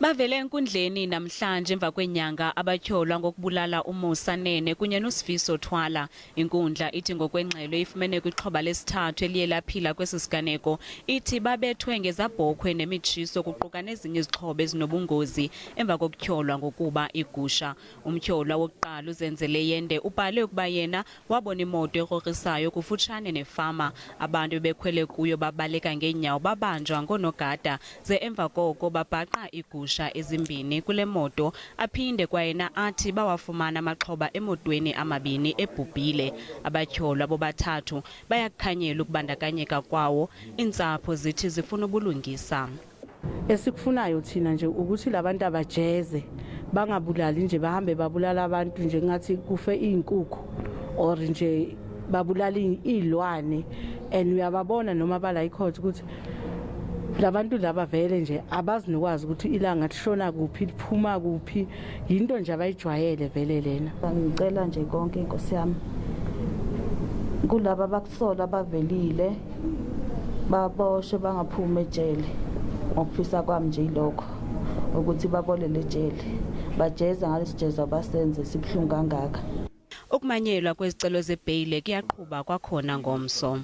Bavele enkundleni namhlanje emva kweenyanga abatyholwa ngokubulala uMusa Nene kunye noSifiso Thwala. Inkundla ithi ngokwengxelo ifumene kwixhoba lesithathu eliye laphila kwesi siganeko, ithi babethwe ngezabhokhwe nemitshiso kuquka nezinye izixhobo ezinobungozi emva kokutyholwa ngokuba igusha. Umtyholwa wokuqala uZenzele Yende ubhale ukuba yena wabona imoto ekrokrisayo kufutshane nefama. Abantu bebekhwele kuyo babaleka ngeenyawo babanjwa ngoonogada ze emva koko babhaqa iigusha ezimbini kule moto. Aphinde kwayena athi bawafumana amaxhoba emotweni amabini ebhubhile. Abatyholwa bobathathu bayakukhanyela ukubandakanyeka kwawo. Iintsapho zithi zifuna ubulungisa. Esikufunayo thina nje ukuthi labantu abajeze, bangabulali nje, bahambe babulala abantu nje ngathi kufe iy'nkukhu or nje babulala iy'lwane. And uyababona noma bala icourt ukuthi labantu laba vele nje abazi nokwazi ukuthi ilanga lishona kuphi, liphuma kuphi, yinto nje abayijwayele vele lena. Ngicela nje konke, inkosi yami, kulaba abakusola abavelile baboshwe, bangaphumi ejele. Ngokufisa kwami nje ilokho, ukuthi babolele ejele, bajeze ngalesijezo abasenze sibuhlungu kangaka. Ukumanyelwa kwezicelo zebheyile kuyaqhuba kwakhona ngomso.